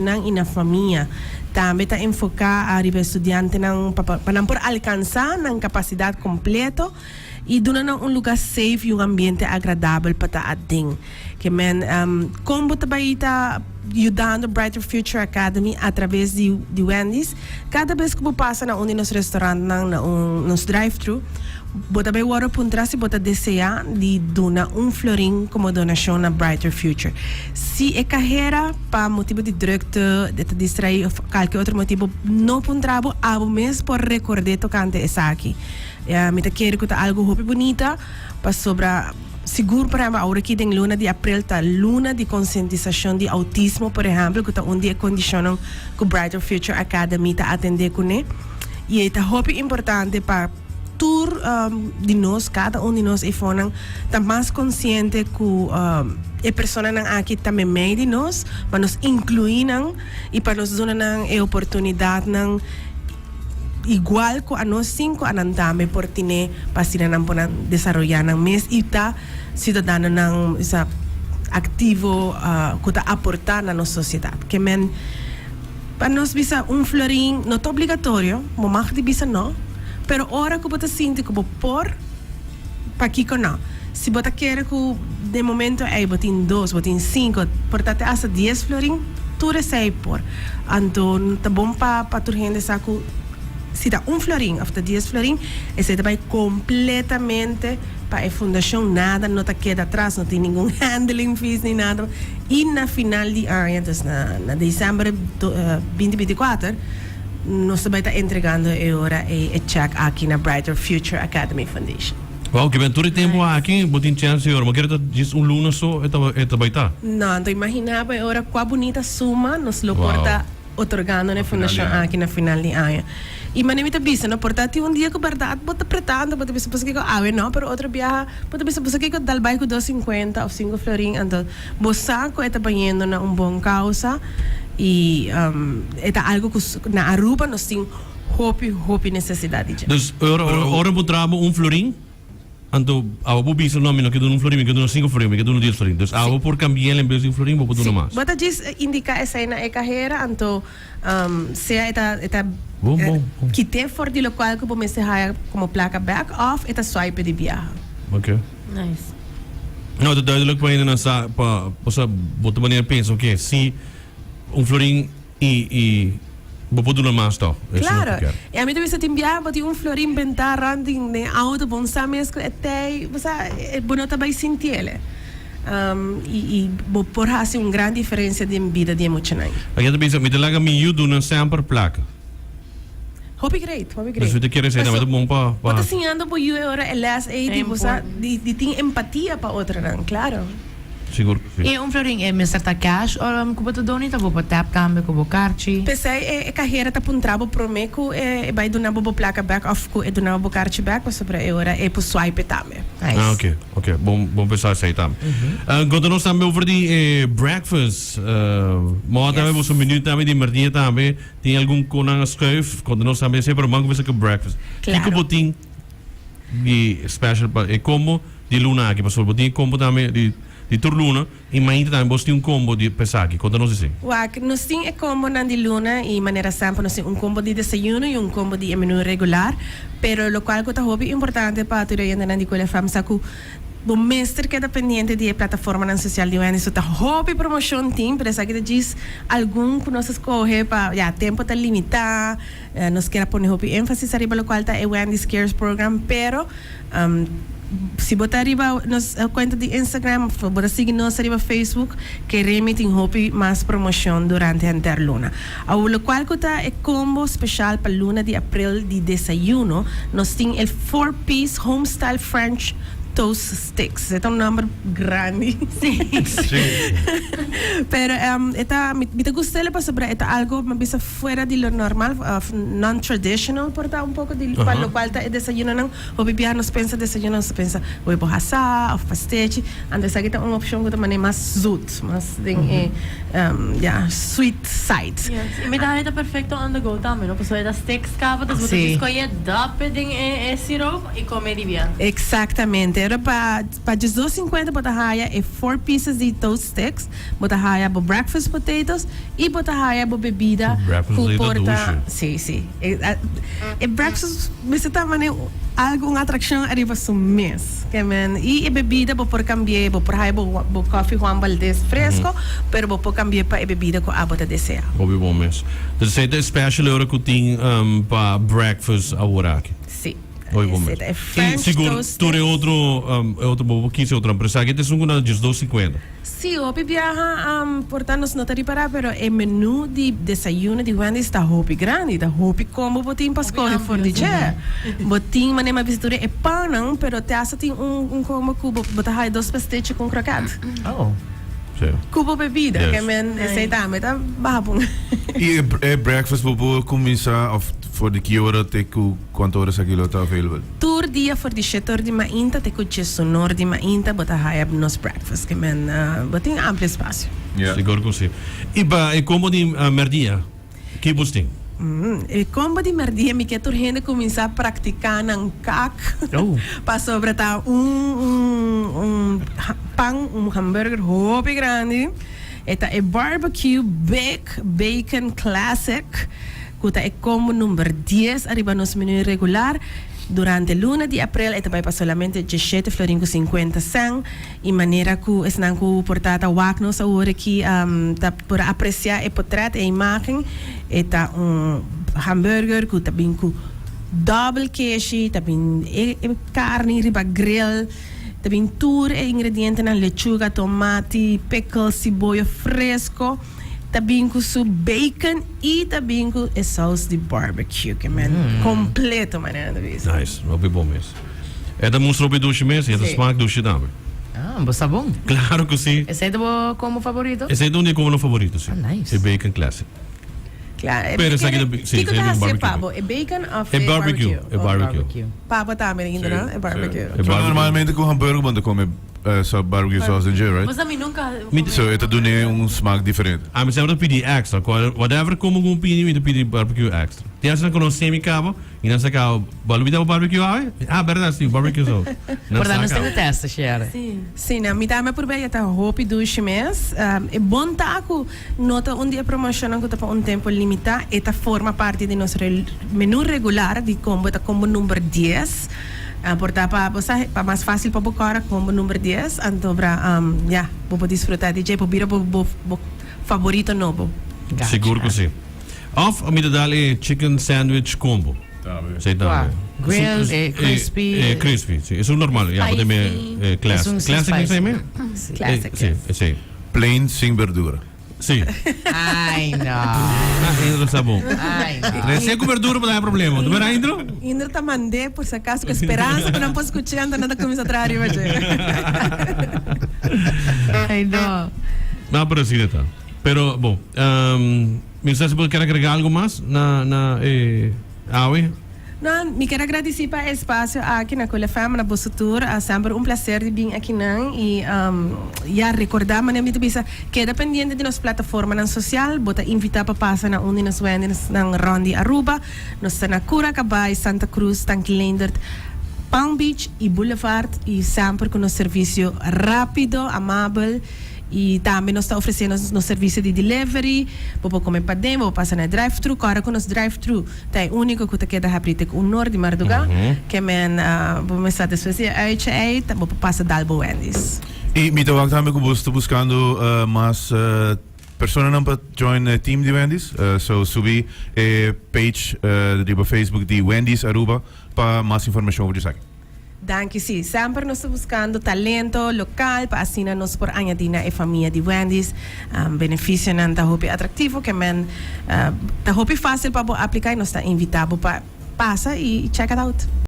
Nan i na famia. Tambe ta enfoká ariba e studiantenan pa pa nan por alkansá nan kapasidat kompleto i duna nan un lugá safe i un ambiente agradabel pa ta aden. Ke men, kon bo ta bai ta yudando Brighter Future Academy atraves di di Wendy's? Kada bes ku bo pasa na un di nos restorantnan na un nos drive-thru, bo ta bai wòrdu puntrá si bo ta deseá di duna un florin komo donashon na Brighter Future. Si e kahera pa motibu di drukte, e ta distraí of kalke otro motibu no puntra bo, abo mes por rekord'é tokante esaki. Mi ta kere ku ta algu hopi bunita pasobra sigur por ehèmpel awor aki den luna di aprel ta luna di konsientisashon di outismo por ehèmpel ku ta un di e kondishonnan ku Brighter Future Academy ta atendé kuné i e ta hopi importante pa Tur di nos, kada un di nos eifonan ta mas konsiente ku e personanan aki ta meimei di nos, pa nos inkluí nan i pa nos duna nan e oportunidatnan igual ku anos tin, ku anan tambe por tine pa asina nan por nan desaroyá nan mes i ta siudadanonan aktivo ku ta aportá na nos sosiedat. Ke men. Pa nos bisa un florin no ta obligatorio, bo mag di bisa no, pero ora ku bo ta sinti ku bo por, pakiko no? Si bo ta kere ku den momento ei bo tin dos, bo tin sinku, por ta te asta dies florin, tur esei por. Anto ta bon pa pa tur hende sa ku si ta un florin òf ta dies florin, esei ta bai kompletamente pa e fundashon, nada no ta keda atras, no tin ningun handling fees ni nada. I na final di aña, dus na na december binti binti kuater, nos ta bai ta entregando e ora ei e check aki na Brighter Future Academy Foundation. Wow, ke ben tur e tempu aki bo tin chèns di ora. Bo kere ta djis un luna so e ta e ta bai ta? No, anto imaginá bo e ora kua bunita suma nos lo por ta. Otorgando na e fundashon aki na final di aña. I manera mi ta bisa, no por ta tin un dia ku bèrdat bo ta pretando, bo ta bisa pasobra kiko awe no, pero otro biaha bo ta bisa pasobra kiko dal bai ku dos sinkuenta òf sinku florin, anto bo sa ku e ta bayendo na un bon kausa i e ta algu ku na Aruba nos tin hopi hopi nesesidat di dje. Dus ora ora bo traha bo un florin, anto awe bo bisa no mi no ke duna un florin, mi ke duna sinku florin, mi ke duna dies florin. Dus awe bo por kambi'el en bes di un florin bo por duna mas. Bo ta djis indiká esei na e kahera, anto sea e ta e ta Bon, bon, bon. kit'é for di lokual ku bo mester haya komo plaka bèk òf e ta swipe di biaha. Oké. Nice. No, ta duidelijk pa hende nan sa pa, osea bo ta manera pensa oké si un florin I i bo por duna mas tòg. Eso Claro. no kier. I ami ta bisa tin biaha bo tin un florin bentá rònt den den auto bo no sa mes ku e tei bo sa bo no ta bai sintiele. I i bo por hasi un gran diferensia den bida di e muchanan. Aki ta bisa mi ta laga mi yu duna semper plaka. Hopi great, hopi great. Dus mi ta kere esei tambe ta bon pa Bo ta siñando bo yu e ora e les ei di bo sa di di tin empatia pa otronan, claro. Sigur ku si. I un florin e mester ta cash ora ku bo ta duna i ta bo por tap tambe ku bo karchi. P'esei e e kahera ta puntra bo promé ku e bai duna bo bo plaka bèk òf ku e duna bo bo karchi bèk pasobra e ora e por swipe tambe. Nice. Ah oke, oke. Bon bon pensá esei tambe. Konta nos tambe over di e breakfast. Mò tambe boso menu tambe di merdia tambe. Tin algun ku nan a schuif? Konta nos tambe esei, pero ban kuminsá ku breakfast. Claro. Kiko bo tin di special pa e combo di luna aki? Pasobra bo tin e combo tambe di di tur luna i mainta tambe bos tin un combo di pa esaki. Konta nos esei. Wak, nos tin e combonan di luna i manera semper nos tin un combo di desayuno i un combo di e menu regular. Pero lokual ku ta hopi importante pa tur e oyentenan di Cool FM sa ku Bo mester keda pendiente di e plataformanan sosial di Wendy's. So ta hopi promocion tin, pero esaki ta djis algun cu nos a scoge pa, ya, tempo ta limita, nos kier a pone hopi enfasis ariba locual ta e Wendy's Cares Program, pero si bo ta riba nos cuenta di Instagram of bo ta sigui nos ariba Facebook, keremi tin hopi mas promocion durante henter luna. Awor locual cu ta e combo special pa luna di april di desayuno, nos tin e four piece home style French toast sticks. E ta un nomber grandi. Sí. Pero e ta, mi ta gust'el pasobra e ta algo, mi a bisa, fuera di lo normal of non-traditional por ta un poco di pa locual ta e desayunonan. Hopi biaha nos pensa desayuno, nos ta pensa webo hasá of pastechi. Anto esaki ta un opcion cu ta manera mas zoet, mas den e ya, sweet side. Yes, y mi ta haña ta perfecto on the go tambe, no? Pasobra e ta sticks caba, dus bo ta djis coge dop e den e siroop y come di bia. Exactamente. Pero pa 12,50 bo ta haya e 4 pieces di toast sticks, bo ta haya bo breakfast potatoes y bo ta haya bo bebida. Breakfast cu potato por ta dushi. Si. E breakfast mester ta mane algo, un atraccion ariba su mes. Ke men y e bebida bo por cambie, bo por haya bo coffee Juan Valdez fresco, pero bo por cambie pa e bebida cu abo ta desea. Hopi bon mes. Dus esey ta e special ora cu tin pa breakfast awor aki. Si. Hopi bon Esey mes. ta e Y French sigur toast tur e sticks. otro e otro bo por kies e otro, pero esaki ta esun cu na 12,50. Sí, hopi biaha por ta nos no ta ripará, pero e menú di desayuno di Wendy's ta hopi grandi, ta hopi combo bo tin pa scoge for di dje. Bo tin manera mi a bisa tur e pannan, pero te hasta tin un combo cu bo ta haya dos pastechi cu un kroket. Oh. Sí. Cu bo bebida, Yes. ke men esey tambe ta baha pun. Y e breakfast bo por cuminsa of for di ki ora te cu cuanto ora esaki lo ta available? Tur dia for di shete or di mainta te ku djesunor di mainta bo ta haya nos breakfast ke men bo tin amplio espacio. Yeah. Sigur ku si. I pa e kombo di merdia, ki bos tin? E kombo di merdia mi ke tur hende kuminsá praktiká nan kak pasobra ta un un pan, un hamburger hopi grandi. E ta e barbecue big bacon classic. Ku ta e kombo number dies ariba nos menu regular. Durante luna di aprel e ta bai pa solamente 17 florin ku 50 sèn. I manera ku esnan ku por ta ta wak nos awor aki ta por apresiá e potrèt, e imágen. E ta un hamburger ku ta bin ku dòbel keshi, ta bin e karni riba grill, ta bin tur e ingredientenan, lechuga, tomati, pickles, siboyo fresko. Ta bin cu su bacon y ta bin cu e saus di barbecue ke men completo manera ta bisa. Nice, hopi bon mes. E ta mustra hopi dushi mes y e ta smaak dushi tambe. Ah, bo sa bon. Claro cu si. Esey ta bo combo favorito? Esey ta un di e combonan favorito, si. Ah, nice. E bacon classic. Claro, e Pero esaki bacon, ta bi- si, kico esey ta ta haci barbecue. pa bo? E bacon of E e barbecue, barbecue? e barbecue. Barbecue. Pa bo tambe ainda, no? E barbecue. E So barbecue. normalmente cu hamburger bo ta come So barbecue sauce den dje, right? Mas ami nunca Mi come. So e ta dun'e un smaak diferente. Ami semper ta pidi extra. Cual whatever como cu pidi mi ta pidi barbecue extra. Tin asina conoce mi cabo y nan sa cabo, bo a lubida bo barbecue awe? Ah berdad si, barbecue sauce. Nan Por sa nos tin cabo. de testa, Sherry. Si. Si, na mi tambe por bella ta hopi dushi mes. E bon ta cu no ta un di e promocionnan cu ta pa un tempo limita, e ta forma parti di nos menu regular di combo, e ta combo number dies. Por ta pa bo sa pa mas facil pa bo cora con bo number dies anto bra ya bo por disfruta di dje por bira bo bo bo favorito nobo. Gotcha. Sigur cu si. Of mi ta dal e chicken sandwich combo. Tambe. Esey Cua? tambe. Grilled, Esun- e crispy. E crispy, si. Esun normal, ya, bo ta me Spicy. classic. Esun si Classic spicy. esey me? Si. Classic, Si, yes. esey. Plain sin berdura. Sí. Ai, no. Ah, Indro sa bon. Ai, no. Recién cu verdura pa da problema. Tu verá, Indro? Indro ta mandé por si acaso cu esperanza cu nan por scucha anto nan ta cuminsa traha riba dje. Ai, no. No, pero asina ta. Pero, bon. Um, mi no sa si bo kier agrega algo mas na, na eh, awe. No, mi kier a gradici pa e espacio aki na Cool FM, na boso tur. A semper un placer di bin akinan y ya recorda manera mi ta bisa, keda pendiente di nos plataformanan social. Bo ta invita pa pasa na un di nos Wendy's-nan rond di Aruba. Nos ta na Cura Cabay, Santa Cruz, Tanki Leendert, Palm Beach y Boulevard y semper cu nos servicio rapido, amabel. Y tambe nos ta ofrece nos servicio di delivery. Bo por come paden, bo por pasa na e drive-thru. Cora cu nos drive-thru Ta e úniko ku ta keda habrí te ku un nor di mardugá. Ke men bo mester despues di e uitje ei ta bo por pasa dal bo Wendy's. I mi ta wak tambe ku bos ta buskando mas personanan pa join e team di Wendy's. So subi e page riba Facebook di Wendy's Aruba pa mas informashon over di esaki. Danki si. Semper nos ta buscando talento local pa asina nos por añadi na e famia di Wendy's. Beneficionan ta hopi atractivo ke men ta hopi facil pa bo aplica y nos ta invita bo pa pasa y check it out.